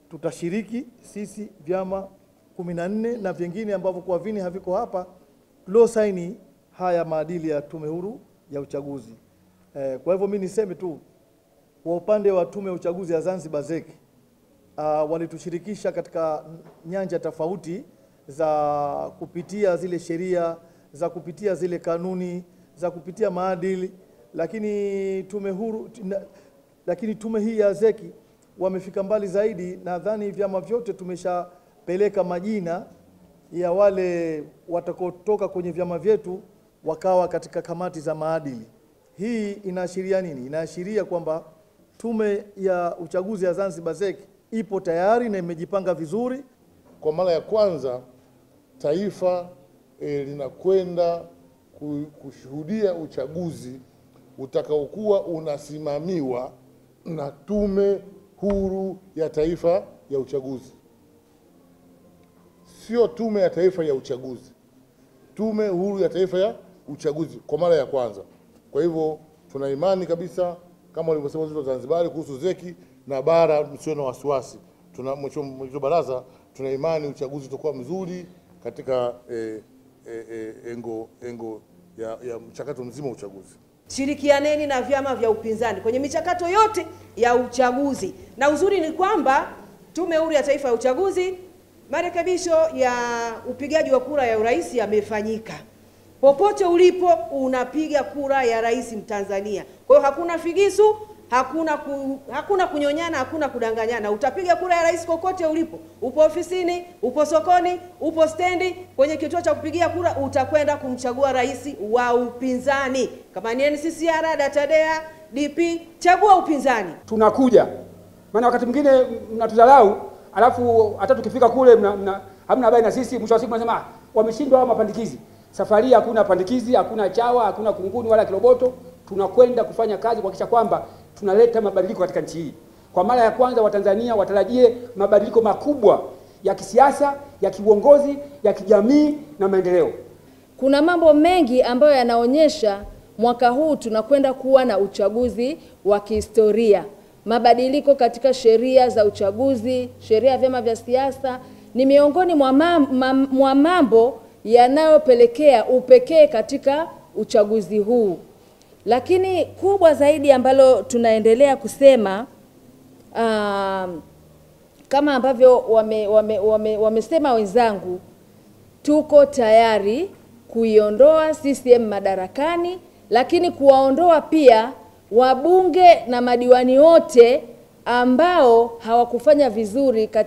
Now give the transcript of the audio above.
Tutashiriki sisi vyama 14 na vingine ambavyo kwa vini haviko hapa tuliosaini haya maadili ya Tume Huru ya Uchaguzi. Kwa hivyo mimi niseme tu kwa upande wa Tume ya Uchaguzi ya Zanzibar ZEC, walitushirikisha katika nyanja tofauti za kupitia zile sheria, za kupitia zile kanuni, za kupitia maadili, lakini tume huru, lakini tume hii ya ZEC wamefika mbali zaidi. Nadhani vyama vyote tumeshapeleka majina ya wale watakaotoka kwenye vyama vyetu wakawa katika kamati za maadili. Hii inaashiria nini? Inaashiria kwamba Tume ya Uchaguzi ya Zanzibar ZEC ipo tayari na imejipanga vizuri. Kwa mara ya kwanza taifa linakwenda kushuhudia uchaguzi utakaokuwa unasimamiwa na Tume Huru ya Taifa ya Uchaguzi. Sio Tume ya Taifa ya Uchaguzi, Tume Huru ya Taifa ya Uchaguzi kwa mara ya kwanza. Kwa hivyo tuna imani kabisa kama walivyosema wenzetu wa Zanzibar kuhusu ZEC na bara, msio na wasiwasi. Tuna mwisho baraza, tuna imani uchaguzi utakuwa mzuri katika engo ya mchakato mzima wa uchaguzi. Shirikianeni na vyama vya upinzani kwenye michakato yote ya uchaguzi. Na uzuri ni kwamba Tume Huru ya Taifa ya Uchaguzi, marekebisho ya upigaji wa kura ya urais yamefanyika. Popote ulipo unapiga kura ya rais Mtanzania. Kwa hiyo hakuna figisu, hakuna kunyonyana, hakuna kudanganyana. Utapiga kura ya rais kokote ulipo. Upo ofisini, upo sokoni, upo stendi, kwenye kituo cha kupigia kura utakwenda kumchagua rais wa upinzani. Kama ni NCCR, Datadea, DP, chagua upinzani. Tunakuja. Maana wakati mwingine mnatudharau, alafu hata tukifika kule hamna habari na sisi, mwisho wa siku mnasema wameshindwa hao mapandikizi. Safari hakuna pandikizi, hakuna chawa, hakuna kunguni wala kiroboto. Tunakwenda kufanya kazi kuhakikisha kwamba tunaleta mabadiliko katika nchi hii. Kwa mara ya kwanza Watanzania watarajie mabadiliko makubwa ya kisiasa, ya kiuongozi, ya kijamii na maendeleo. Kuna mambo mengi ambayo yanaonyesha mwaka huu tunakwenda kuwa na uchaguzi wa kihistoria. Mabadiliko katika sheria za uchaguzi, sheria ya vyama vya siasa ni miongoni mwa mambo yanayopelekea upekee katika uchaguzi huu. Lakini kubwa zaidi ambalo tunaendelea kusema, kama ambavyo wamesema wenzangu, tuko tayari kuiondoa CCM madarakani, lakini kuwaondoa pia wabunge na madiwani wote ambao hawakufanya vizuri katika